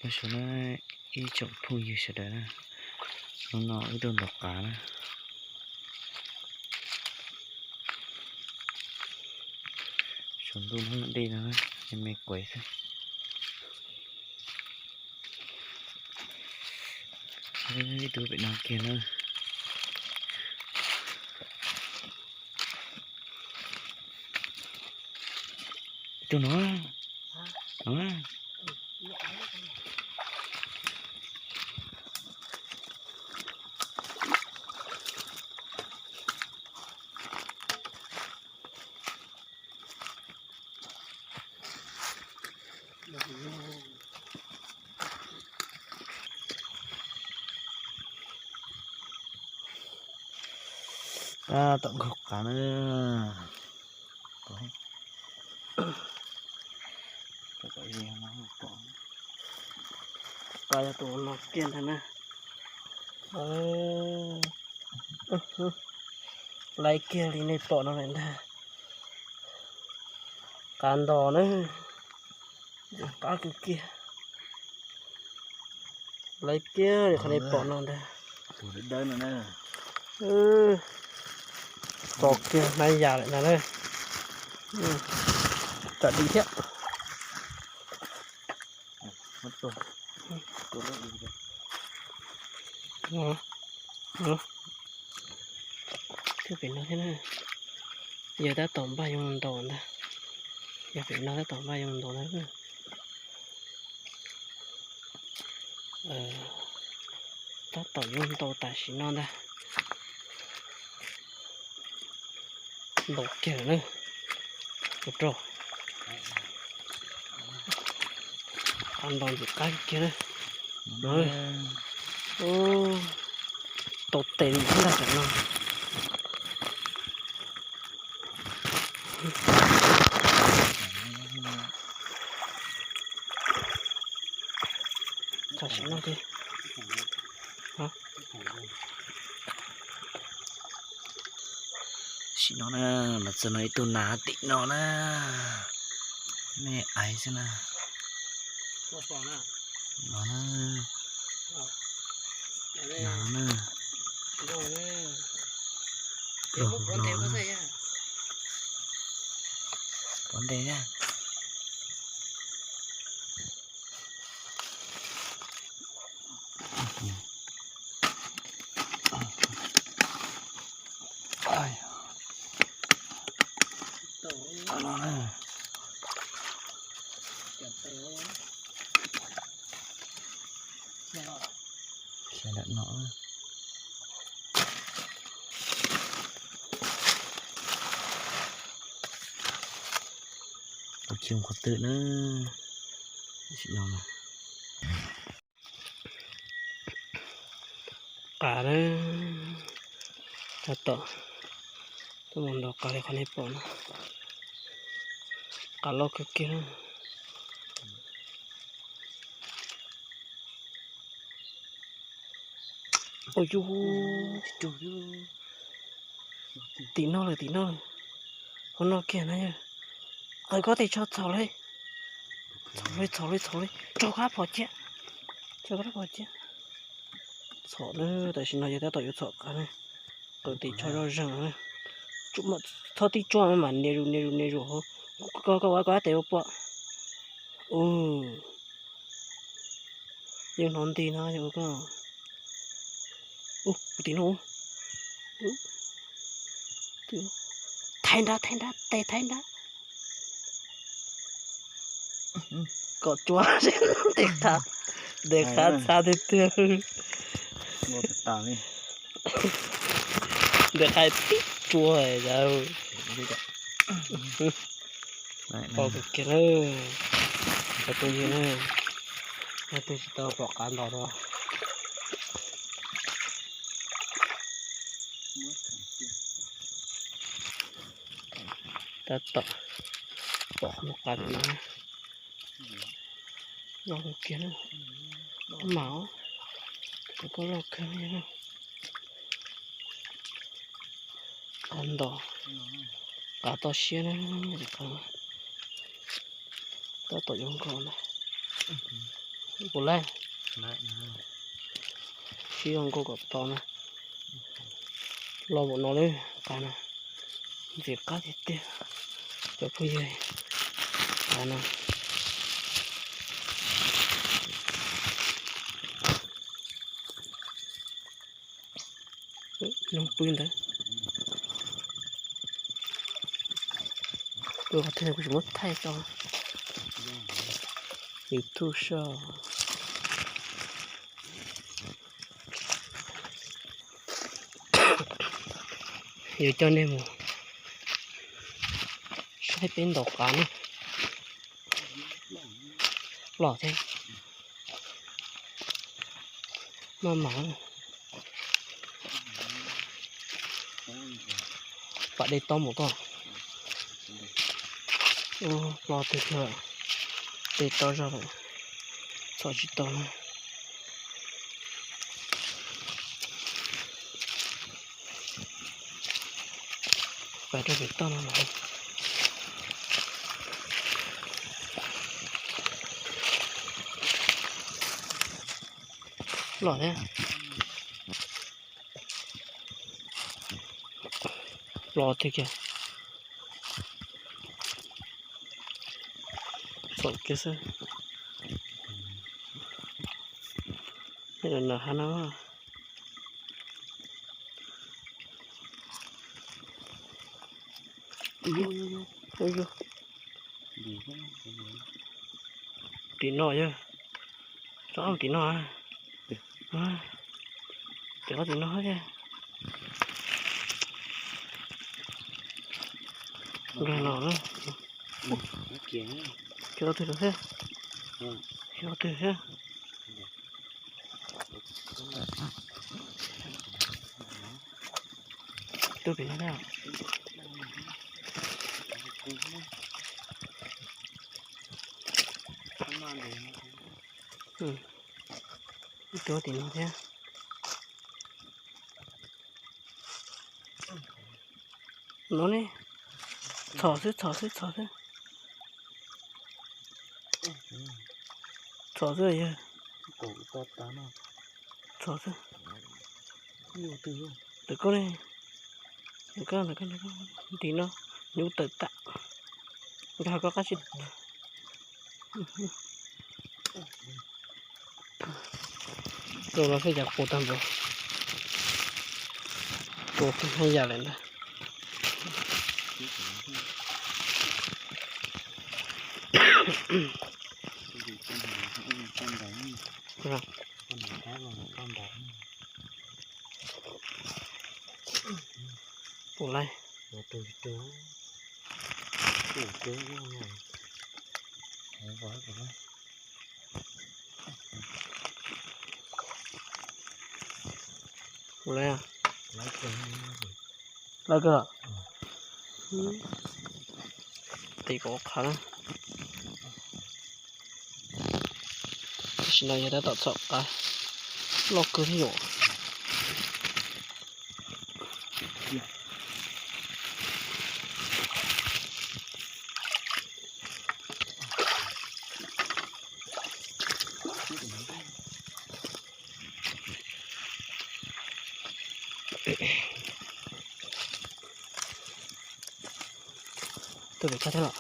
Nyob zoo na ib tsoom phooj ywg sawv daws na, hnub no wb tuaj ntaus qav na. Saum ntuj no dej no me me quav xwb. Ib tug pem no kiag na. Ib tug no, no. Tab tom nkaug qav na. Qav yog tus no kiag ntag na. Laib kiag li nej pom no lawm ntag. Qav ntos na, qab kawg kiag. Laib kiag li qhov nej pom no ntag. Txo kiag hnab yas lawm ntag na. Tsam dim thiab. Thiab pem no thiab na. Yawg tab tom npaj yuav mus ntaus ntag. Yog pem no tab tom npaj yuav mus ntaus ntag. Tab tom yuav ntaus tam sim no ntag. Ntaus kiag lawm na. Ua rau qav ntos ntxim qab kiag na. Tau tes ntag tam no. Tam sim no ces Tam sim no na, los txog no ib tug nas tim no na, nej aiv xwb na. No na, nas na, pluag no na, pov ntej na. Xyov ntawm no puas cog qhov twg na. Qav na, tab tom tuaj mus ntaus qav li qhov nej pom no. Qav loj kawg kiag na. Ua yus, tim no lawm, tim no lawm. Hauv no kiag na yog. Qaws koj tes tsho txhaum li. Txhaum li, txhaum li, txhaum li. Tso koj rab phom cia. Tso koj rab phom cia. Txhom na, tam sim no yog tab tom yuav txhom qav na. Qaws tes tsho zoj zeeg na. Txhob tib tsuag mas nias zus nias zus nias zus hauv. Koj, koj, koj ua tes ua pom. Ua yeej hnov nti no yog koj. Ub, tim no. Thaij nrab, thaij nrab, tes thaij nrab. Kom tsuag, tes qab, tes qab txha tiag tiag. Tes qab tib tsuag yau. Pom kiag na, cov phooj ywg na, leej twg tsis tau pom qav ntos no. Tab tom pom qhov muag qav no. Loj kawg kiag na. Mas, koj loj kawg li na. Qav ntos, qav toj siab na, tab tom yuav nkaus na. Puas laij? Sib zog nkaug kom tau na. Los npaum no lawm qab no, ntxim qab tiag tiag cov phooj ywg. Qab no, noob pw ntawd. Kuv qhov twg kuv tsis muab thaij tso. YouTube soj. Yuav coj nej mus saib peb ntaus qav na. Loj thiab. Maj mam. Pam dej tob mus koj. Ub, plo twg thiab, dej tob zog lawm, txhom tsis tau na. Pais rau pem toj no los. Loj thiab. Los tiag kiag. Txom kiag xwb. Nram hav no. Tim no yog, tim no, tim no thiab. Nkag no na. Cov twg thiab? Cov twg thiab? Tuaj pem no na. Ib tug tim no thiab. No ne. Txhom xwb, txhom xwb, txhom xwb. Txhom xwb yog. Txhom xwb. Ntawm koj ne. Ntawm koj, ntawm koj, ntawm koj. Ntim no, nyuj tawm tam. Nkag koj qab tsis. Tus no xwb cas qus tag npaum. Qus haj yam lawm ntag. Puas laij? Puas laij? Laij kawg. Tim kuv qhav na. Tam sim no yog tab tom txhom qav loj kawg thiab yom. Tuaj pem toj thiab los.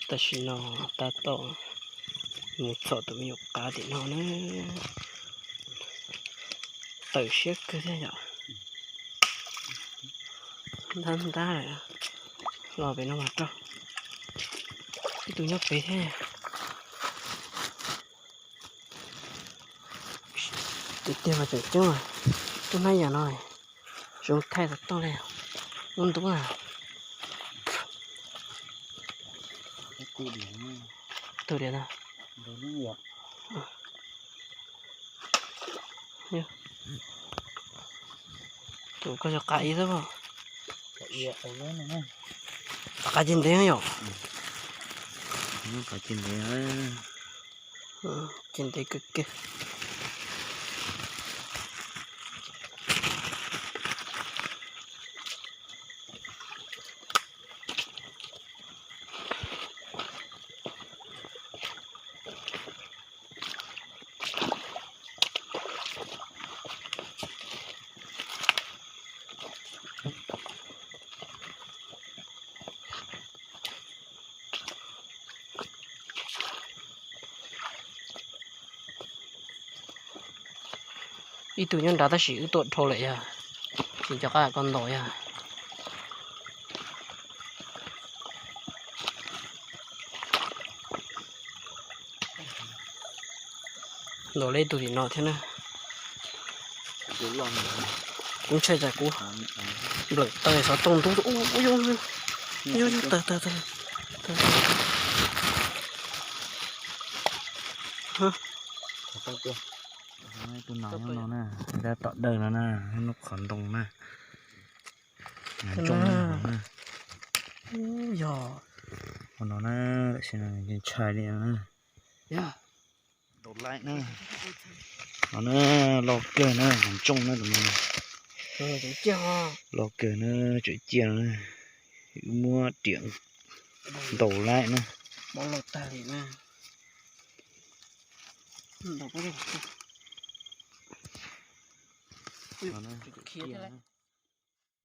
Tam sim no tab tom mus txhom tus me nyuam qav tim no na. Tawm siab kawg thiab yom. Ntab ntab lawm, los pem no mas rau. Ib tug nyob pem thiab. Tiag tiag mas tseem ceeb, tub hnab yam no zoo thaij tau toj li. Ub ntub na. Tus diam no. Tus koj yog qav ib xwb. Qav ces ntev yom. Qav ces ntev. Ces ntev kawg kiag. Ib tug nyob nrad tab sis wb tuaj dhau lawm yog, tsis nco qab koj ntaus yog. Ntaus li tus tim no thiab na. Kuv ntshai tsam kuv nplawm taw xov tooj ntub. Tus no nyob no na, tom dawm no na, lub qhov ntoo na. Ntsooj na, yog ua no na, tam sim no ntshai li no na. Ntaus laib na. No na, loj kawg na, ntsooj na tus no. Loj kawg na, tseem ciaj no na. Wb muab riam ntaus laib na.